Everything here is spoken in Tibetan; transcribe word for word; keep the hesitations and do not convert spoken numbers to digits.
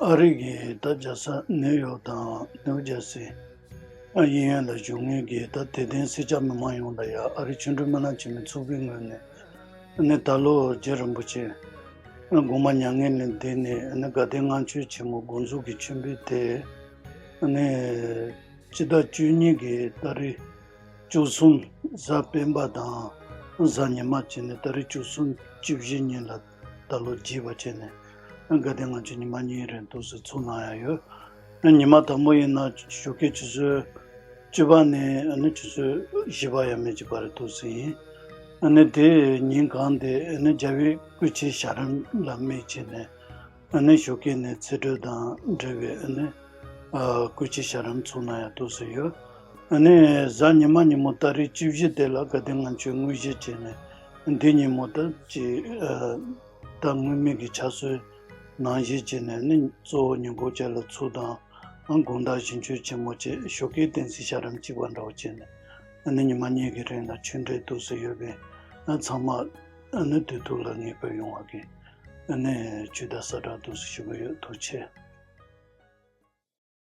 ཨ་རི་གི་ད་རྒྱལ་ས་ནིའུ་ཡོག་དང་ནིའུ་ཇར་སི་ཨ་གཡས་གཡོན་ལ་བཞུགས་མཁན་གྱི་ད་དད་ལྡན་སེར་སྐྱ་མི་མང་ཡོངས་ལ་ཡ་ཨ་རི་ཆོ་འཕྲུལ་སྨོན་ལམ་ཆེན་མོའི་ཚོགས་པའི་ངོས་ནས་ཨ་ནི་ད་ལོ་རྗེ་རིན་པོ་ཆེ་ཨ་དགོངས་པ་མྱ་ངན་ལས་འདས་ནས་ཨ་ནི་དགའ་ལྡན་ལྔ་མཆོད་ཆེན་མོ་འགོ་འཛུགས་ཀྱི་མཆོད་འབུལ་དེ་ཨ་ནི་སྤྱི་ཟླ་བཅུ་གཉིས་ཀྱི་ཏ་རིག་བཅུ་གསུམ་གཟའ་སྤེན་པ་དང་གཟའ་ཉི་མ་བྱས་ནས་ཏ་རིག་བཅུ་གསུམ་བཅུ་བཞི་ཉིན་ལ་ད་ལོ་རྒྱས་པ་བྱས་ནས་དགའ་ལྡན་ལྔ་མཆོད་ཉི་མ་གཉིས་རིང་འདུག་སེ་ཚོགས་གནང་ཡ་ཡོད། ཉི་མ་དང་པོ་ཡིན་ན་ཞོགས་ཀའི་ཆུ་ཚོད་བཅུ་པ་ནས་ཨ་ནི་ཆུ་ཚོད་བཞི་པ་ཡས་མས་ཀྱི་བར་འདུག་སེ་ཡིན། ཨ་ནི་དེ་ཉིན་གང་དེ་ཨ་ནི་རྒྱལ་བའི་སྐུ་ཕྱྭའི་ཞལ་རས་ལ་དམིགས་བྱས་ནས། ཨ་ནི་ཞོགས་ཀས་ནས་ཚེ་སྒྲུབ་དང་འབྲེལ་བའི་ཨ་ནི་ཨ་སྐུ་ཕྱྭའི་ཞལ་རས་ཚོགས་གནང་ཡ་འདུག་སེ་ཡོད། ཨ་ནི་གཟའ་ཉི་མ་ཉིན་མོ་ཏ་རིག་བཅུ་བཞི་དེ་ལ་དགའ་ལྡན་ལྔ་མཆོད་དངོས་གཞི་བྱས་ནས་འདི་ཉིན་མོ་ད་ཅི་ཨ་ད་དངོས་མེད་ཀྱི་ཕྱག་སྲོལ་ནང་བཞིན་བྱས་ནས་ཨ་ནི་གཙོ་བོ་ཉིན་གུང་ཅག་ལ་ཚོགས་དང་ཨ་དགོང་དག་ཞལ་མཆོད་ཆེན་མོ་བྱས། ཞོགས་ཀས་བསྟན་སྲིད་ཞལ་རས་གཅིག་པ་འདྲ་བོ་བྱས་ནས་ཨ་ནི་ཉི་མ་གཉིས་ཀྱི་རིང་ལ་ཆོས་འབྲེལ་འདུག་སེ་ཡོད་པས་ཨ་ཚང་མ་ཨ་ནི་དུས་ཐོག་ལ་ངེས་པར་ཡོང་བ་གི་ཨ་ནི་ཇུས་གདམས་གསལ་བསྒྲགས་འདུག་སེ་ཞུ་གི་ཡོད། ཐུགས་རྗེ་ཆེ།